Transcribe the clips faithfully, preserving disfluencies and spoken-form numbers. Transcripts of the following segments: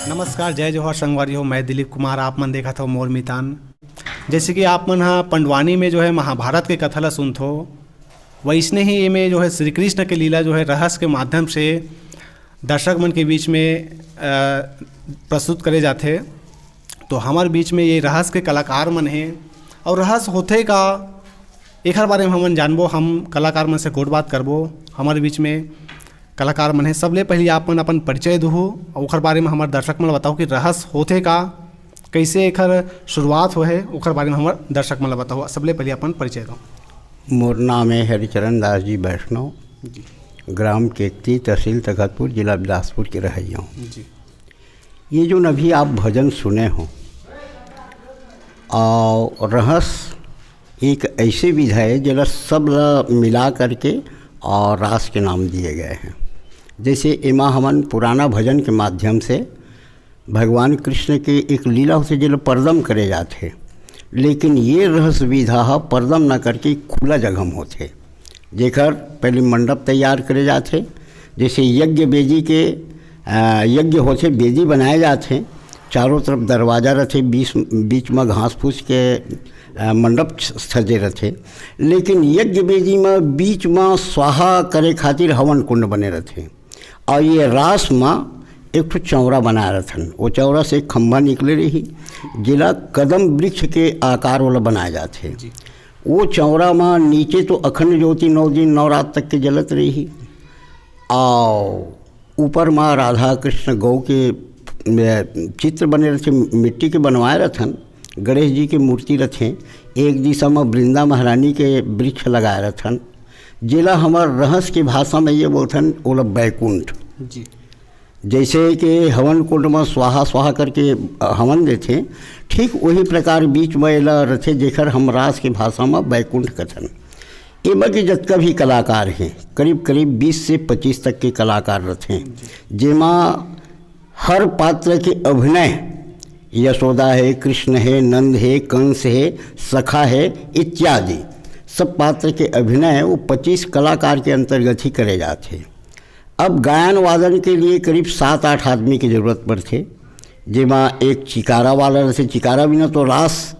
नमस्कार, जय जोहार संगवारी हो, मैं दिलीप कुमार, आप मन देखत हो मोर मितान। जैसे कि आप मन हा पंडवानी में जो है महाभारत के कथा ला सुनथो, वैसने ही एमे जो है श्री कृष्ण के लीला जो है रहस्य के माध्यम से दर्शक मन के बीच में, अ, प्रस्तुत करे जाथे। तो हमर बीच में ये रहस्य के कलाकार मन हे, और रहस्य होथे का, एखर बारे में हमन जानबो, हम कलाकार मन से गोठ बात करबो। हमर बीच में कलाकार मन हे, सबले पहले आप मन अपन परिचय दुहू, और ओखर बारे में हमर दर्शक मन ल बताओ कि रहस्य होथे का, कैसे एखर शुरुआत होहे, ओखर बारे में हमर दर्शक मन ल बताओ। सबले पहले अपन परिचय दो। मोर नाम है हरिचरण दास जी वैष्णव, जी। ग्राम केकती, तहसील तखतपुर, जिला बिलासपुर के रहइया हूँ। जी। ये जो अभी आप भजन सुने हो, और रहस एक ऐसे विधा है जेला सब ला मिला करके और रास के नाम दिए गए हैं। जैसे एमा हमन पुराना भजन के माध्यम से भगवान कृष्ण के एक लीला होथे जेला परदम करे जाथे, लेकिन ये रहस विधा ह परदम न करके खुला जगह म होथे, जेकर पहले मंडप तैयार करे जाथे। जैसे यज्ञ बेदी के, अ, यज्ञ होथे, बेदी बनाए जाथे, चारों तरफ दरवाजा रथे, बीच, बीच म घास फूस के, अ, मंडप सजे रथे, लेकिन यज्ञ बेदी म बीच म स्वाहा करे खातिर हवन कुंड बने रथे। और ये रास म एक ठो चौरा बनाए रथन, वो चौरा से एक खंभा निकले रही, जेला कदम वृक्ष के आकार वाला बनाए जाथे। जी। वो चौरा म नीचे तो अखंड ज्योति नौ दिन नौ रात तक के जलत रही, और ऊपर म राधा कृष्ण गौ के, अ, चित्र बने रथे, मिट्टी के बनवाए रथन, गणेश जी के मूर्ति रथे, एक दिशा म वृंदा महारानी के वृक्ष लगाए रथन, जेला हमर रहस के भाषा में ये बोलथन, ओला बैकुंठ। जी। जैसे कि हवन कुंड म स्वाहा स्वाहा करके हवन देथे, ठीक वही प्रकार बीच म एला रथे, जेकर हम रास के भाषा म बैकुंठ कथन। एमा के जतका भी कलाकार हे, करीब करीब बीस से पच्चीस तक के कलाकार रथे, जेमा हर पात्र के अभिनय, यशोदा हे, कृष्ण हे, नंद हे, कंस हे, सखा हे इत्यादि, सब पात्र के अभिनय वो पच्चीस कलाकार के अंतर्गत ही करे जाथे। अब गायन वादन के लिए करीब सात आठ आदमी की जरूरत पड़थे, जेमा एक चिकारा वाला रथे, चिकारा बिना तो रास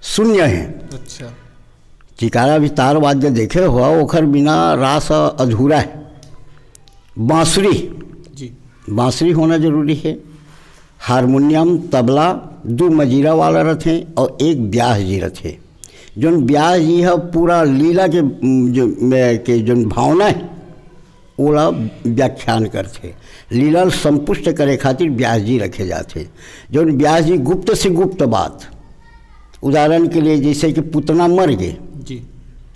शून्य है। अच्छा। चिकारा भी तार वाद्य देखे हुआ, ओखर बिना रास अधूरा है। बांसुरी, जी। बांसुरी होना जरूरी है। हारमोनियम, तबला, दू मजीरा वाला रथे और एक ब्यास जी रथे। जोन ब्यास जी ह पूरा लीला के, जो, में, के जोन भावना है, ओला व्याख्यान करथे। लीला ल संपुष्ट करे खातिर ब्यास जी रखे जाथे। जोन ब्यास जी गुप्त से गुप्त बात, उदाहरण के लिए जैसे कि पुतना मर गे, जी।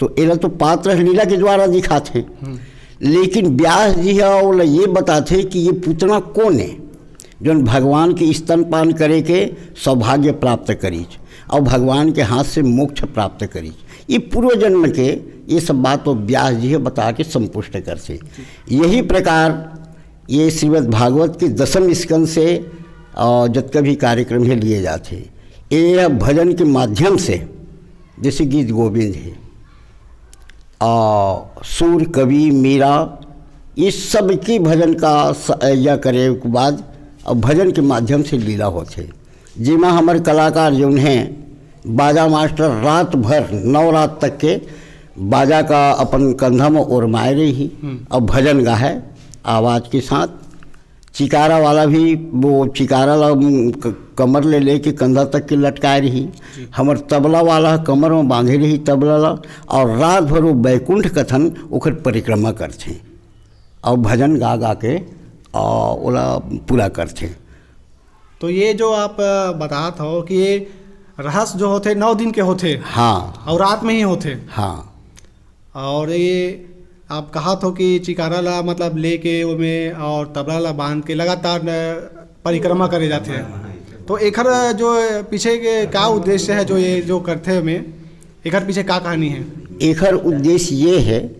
तो एला तो पात्र लीला के द्वारा दिखाथे, हम्म। लेकिन ब्यास जी ह ओला ये बताथे कि ये पुतना कौन है, जोन भगवान के स्तनपान करे के सौभाग्य प्राप्त करीच और भगवान के हाथ से मोक्ष प्राप्त करीच। ये पूर्व जन्म के, ये सब बात तो ब्यास जी ह बता के संपुष्ट करथे। यही प्रकार ये श्रीमद् भागवत के दसम स्कंद से और जतका भी कार्यक्रम है लिए जाथे, ये भजन के माध्यम से, जैसे गीत गोविंद है, और सूर कवि मीरा, ये सब की भजन का स-, या करे के बाद अब भजन के माध्यम से लीला होथे, जेमा हमर कलाकार जोन हैं, बाजा मास्टर रात भर, नौ रात तक के बाजा का अपन कंधा में ओरमाए रही, हम्म। अब भजन गाहे आवाज के साथ। चिकारा वाला भी, वो चिकारा ला, उम, क-, कमर ले लेके कंधा तक के लटकाए रही। जी। हमर तबला वाला कमर में बांधे रही तबला ला, और रात भर वो बैकुंठ कथन ओकर परिक्रमा करथे और भजन गा गा के, आ, ओला पूरा करथे। तो ये जो आप, अ, बतात हो कि ये रहस जो होथे, नौ दिन के होथे। हाँ। और रात में ही होथे। हाँ। और ये आप कहत हो कि चिकारा ला, मतलब, लेके ओमे और तबला ला बांध के लगातार न परिक्रमा करे जाथे। तो एखर जो पीछे के का उद्देश्य है, जो ये जो करथे ओमे, एखर पीछे का कहानी है? एखर उद्देश्य ये है,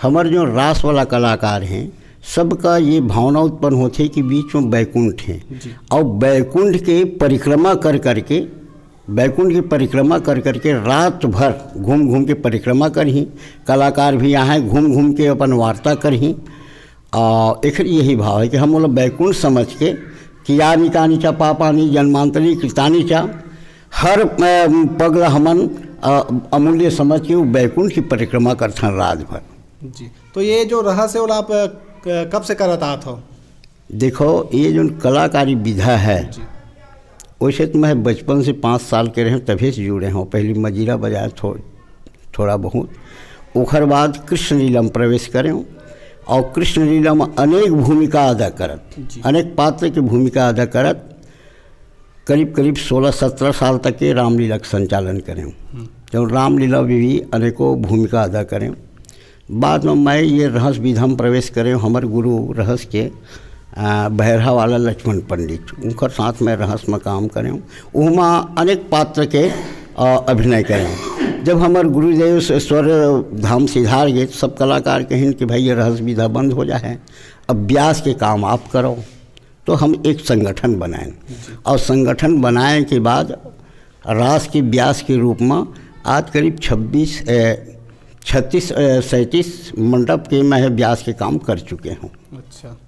हमर जो रास वाला कलाकार हैं, सबका ये भावना उत्पन्न होथे कि बीच में बैकुंठ है, जी। और बैकुंठ के परिक्रमा कर करके, बैकुंठ की परिक्रमा कर करके रात भर घूम घूम के परिक्रमा करही। कलाकार भी यहाँ घूम घूम के अपन वार्ता करही। आ, एकर यही भाव है कि हम लोग बैकुंठ समझ के कि यानि कानि च पापानि जन्मांतरी कृतानि च, हर, अ, पग ला हमन, अ, अमूल्य समझ के वो बैकुंठ की परिक्रमा करथन रात भर। जी, तो ये जो रहस है, ओला आप, अ, क-, कब से करत आत हो? देखो, ये जो कलाकारी विधा है, जी। वैसे तो मैं बचपन से पाँच साल के रहे, तभी से जुड़े हूँ। पहले मजीरा बजाए थो-, थोड़ा बहुत, ओखर बाद कृष्ण लीला में प्रवेश करें और कृष्ण लीला में अनेक भूमिका अदा करत, जी। अनेक पात्र की भूमिका अदा करत करीब करीब सोलह सत्रह साल तक के रामलीला के संचालन करें। हम्म। जब रामलीला में भी अनेकों भूमिका अदा करें, बाद में मैं ये रहस विधा में प्रवेश करें, हमर गुरु रहस के, आ, बहरहा वाला लक्ष्मण पंडित, उनकर साथ मैं रहस में काम करें, उहमा अनेक पात्र के, आ, अभिनय करें। जब हमर गुरुदेव स-, स्वर धाम सिधार गए, तो सब कलाकार कहिन कि भाई, ये रहस विधा बंद हो जाए, अब ब्यास के काम आप करो। तो हम एक संगठन बनाएं, जी। और संगठन बनाए के बाद रास के ब्यास के रूप में आज करीब छब्बीस, ए, छत्तीस, ए, सैंतीस मंडप के मैं ब्यास के काम कर चुके हूँ। अच्छा।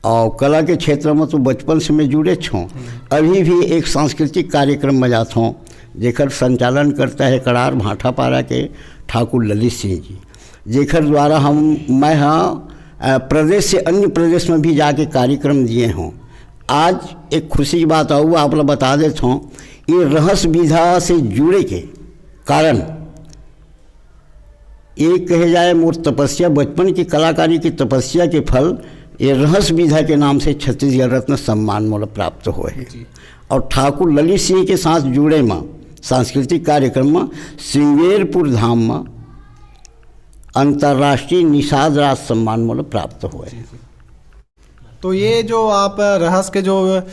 और कला के क्षेत्र में तो बचपन से मैं जुड़े छो। हम्म। अभी भी एक सांस्कृतिक कार्यक्रम में जात हूँ, जेकर संचालन करता है कड़ार भाटापारा के ठाकुर ललित सिंह जी, जेकर द्वारा हम, मैं हाँ, अ, प्रदेश से अन्य प्रदेश में भी जाके कार्यक्रम दिए हूँ। आज एक खुशी की बात आऊ, आप ला बता देत हूँ, ये रहस विधा से जुड़े के कारण, ये कहे जाए, मोर तपस्या, बचपन की कलाकारी की तपस्या के फल, ये रहस विधा के नाम से छत्तीसगढ़ रत्न सम्मान मोला प्राप्त हुए है। जी। और ठाकुर ललित सिंह के साथ जुड़े में सांस्कृतिक कार्यक्रम में सिंगेरपुर धाम में अंतर्राष्ट्रीय निषाद राज सम्मान मोला प्राप्त हुए। जी, जी। तो ये जो आप रहस के जो, अ,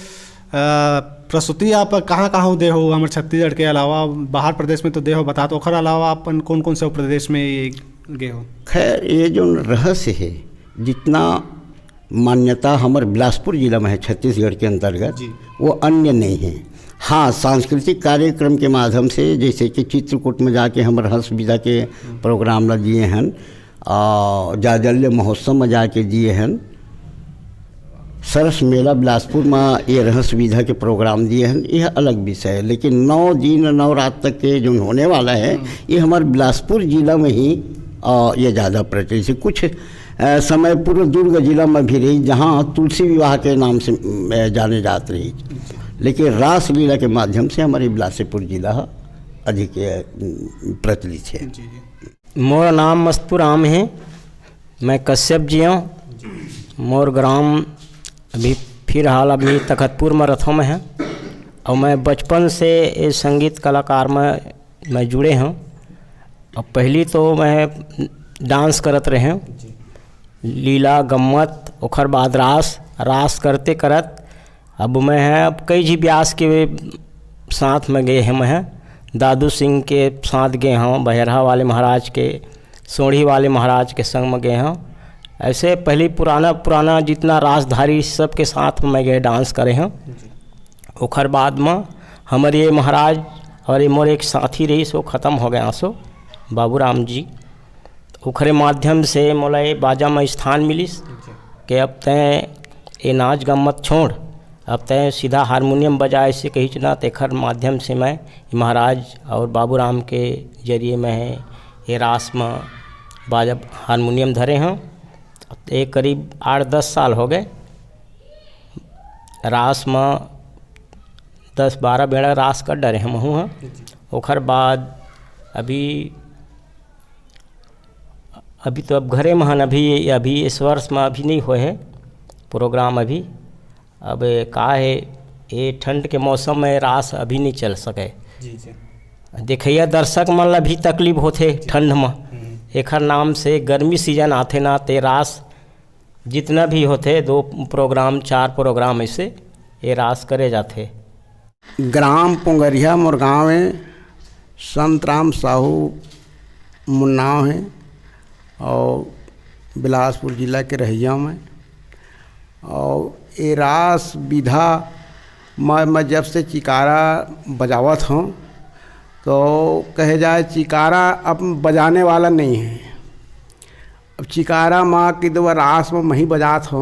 प्रस्तुति आप कहाँ-कहाँ दे हो, हमर छत्तीसगढ़ के अलावा बाहर प्रदेश में तो दे हो, बता, तो ओखर अलावा अपन कौन-कौन से प्रदेश में ये गए हो? खैर, ये जो रहस है, जितना मान्यता हमर बिलासपुर जिला में है, छत्तीसगढ़ के अंतर्गत, जी। वो अन्य नहीं है। हाँ, सांस्कृतिक कार्यक्रम के माध्यम से, जैसे कि चित्रकूट में जाके हम रहस विधा के प्रोग्राम ला दिए हैं, आ, जाजल्य महोत्सव में जाके दिए हैं, सरस मेला बिलासपुर में ये रहस विधा के प्रोग्राम दिए हैं, यह अलग विषय है। लेकिन नौ दिन, नौ रात तक के जो होने वाला है, हम्म। ये हमारे बिलासपुर जिला में ही, आ, ये ज़्यादा प्रचलित है। कुछ, आ, समय पूर्व दुर्ग जिला में भी रही, जहाँ तुलसी विवाह के नाम से, आ, जाने जात रही, लेकिन रासलीला के माध्यम से हमारे बिलासपुर जिला अधिक, अ, प्रचलित हे। जी, जी। मोर नाम मस्तुराम हे, मैं कश्यप जी हूँ। मोर ग्राम अभी फिलहाल अभी तखतपुर में रथों में है, और मैं बचपन से इस संगीत कलाकार में मैं जुड़े हूँ। अब पहली तो मैं डांस करत रहे हूँ, जी। लीला गम्मत, ओखर बाद रास, रास करते करत अब मैं है, अब कई जी ब्यास के साथ में गए हैं। मैं है दादू सिंह के साथ गए हूँ, बहेरहा वाले महाराज के, सोढ़ी वाले महाराज के संग में गए हूँ। ऐसे पहले पुराना पुराना जितना रासधारी सबके साथ में मैं गए, डांस करे हूँ। जी। ओखर बाद में हमारे ये महाराज और ये मोर एक साथी रही, सो खत्म हो गया, सो बाबूराम जी। ओखरे माध्यम से मोला ये बाजा में स्थान मिलिस। जी। कि अब तैं ये नाच गम्मत छोड़, अब तैं सीधा हारमोनियम बजा, ऐसे कहिच ना, तेखर माध्यम से मैं महाराज और बाबूराम के जरिए मैं ये रास में बाजा हारमोनियम धरे हूँ। ये करीब आठ दस साल हो गए। रास में दस बारह बेड़ा रास कर डरे हम हूँ। जी। ओखर बाद अभी, अभी तो अब घरे में हन, अभी, अभी इस वर्ष में अभी नहीं होए है प्रोग्राम अभी। अब का है, ये ठंड के मौसम में रास अभी नहीं चल सके। जी, जी। देखइया दर्शक मन ला भी तकलीफ होथे ठंड में। हम्म। एखर नाम से गर्मी सीजन आथे ना, ते रास जितना भी होथे, दो प्रोग्राम, चार प्रोग्राम, ऐसे ये रास करे जाथे। ग्राम पोंगरिया मोर गाँव हे, संत राम साहू मोर नाव हे और बिलासपुर जिला के रहइया मैं। और ये रास विधा मैं, मैं जब से चिकारा बजावत हूँ, तो कहे जाए चिकारा अब बजाने वाला नहीं है। अब चिकारा माँ के दो रास में मही बजात हो,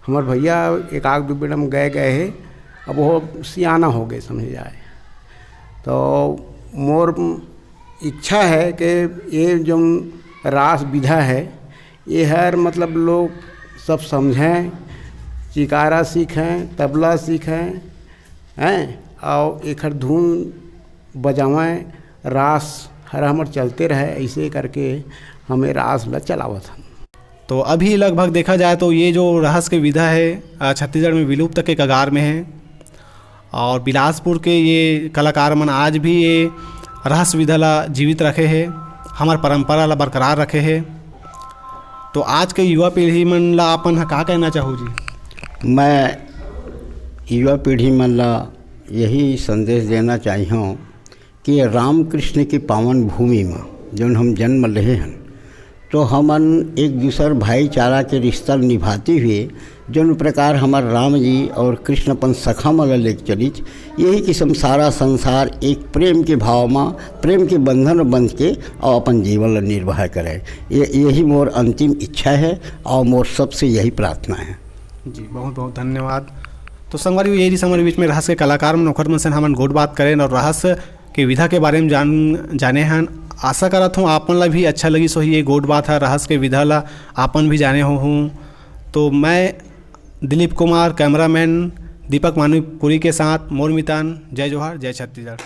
हमर भैया एक आध दो बेर में गए गए हे, अब वो सियाना हो गए समझे जाए। तो मोर इच्छा है कि ये जो रास विधा है, ये हर मतलब लोग सब समझें, चिकारा सीखें, तबला सीखें, हैं, और एखर धुन बजावें, रास हर हमर चलते रहे, ऐसे करके हमें रास ला चलावत हन। तो अभी लगभग देखा जाए तो ये जो रहस के विधा है, अ, छत्तीसगढ़ में विलुप्त के कगार में है और बिलासपुर के ये कलाकार मन आज भी ये रहस विधा ला जीवित रखे है, हमर परंपरा ला बरकरार रखे है। तो आज के युवा पीढ़ी मन ला अपन ह का कहना चाहू जी? मैं युवा पीढ़ी मन ला यही संदेश देना चाहिहूँ कि रामकृष्ण की पावन भूमि में जौन हम जन्म लेहे हन, तो हमन एक दूसर भाईचारा के रिश्ता निभाते हुए जौन प्रकार हमर राम जी और कृष्ण अपन सखा मन ला लेके चलिच, यही किस्म सारा संसार एक प्रेम के भाव में, प्रेम के बंधन में बंध के और अपन जीवन ला निर्वाह करे। ये, यही मोर अंतिम इच्छा है और मोर सबसे यही प्रार्थना है। जी, बहुत बहुत धन्यवाद। तो संगवारी, ये रहिस हमर बीच में रहस के कलाकार मन, ओखर मन से हमन गोठ बात करेन और रहस के विधा के बारे में जान, जाने हन। आशा करत हूँ आप मन ला भी अच्छा लगिस होही ये गोठ बात ह, रहस के विधा ला आपन भी जाने हो हूँ। तो मैं दिलीप कुमार, कैमरामैन दीपक मानुपुरी के साथ मोर मितान, जय जोहार, जय छत्तीसगढ़।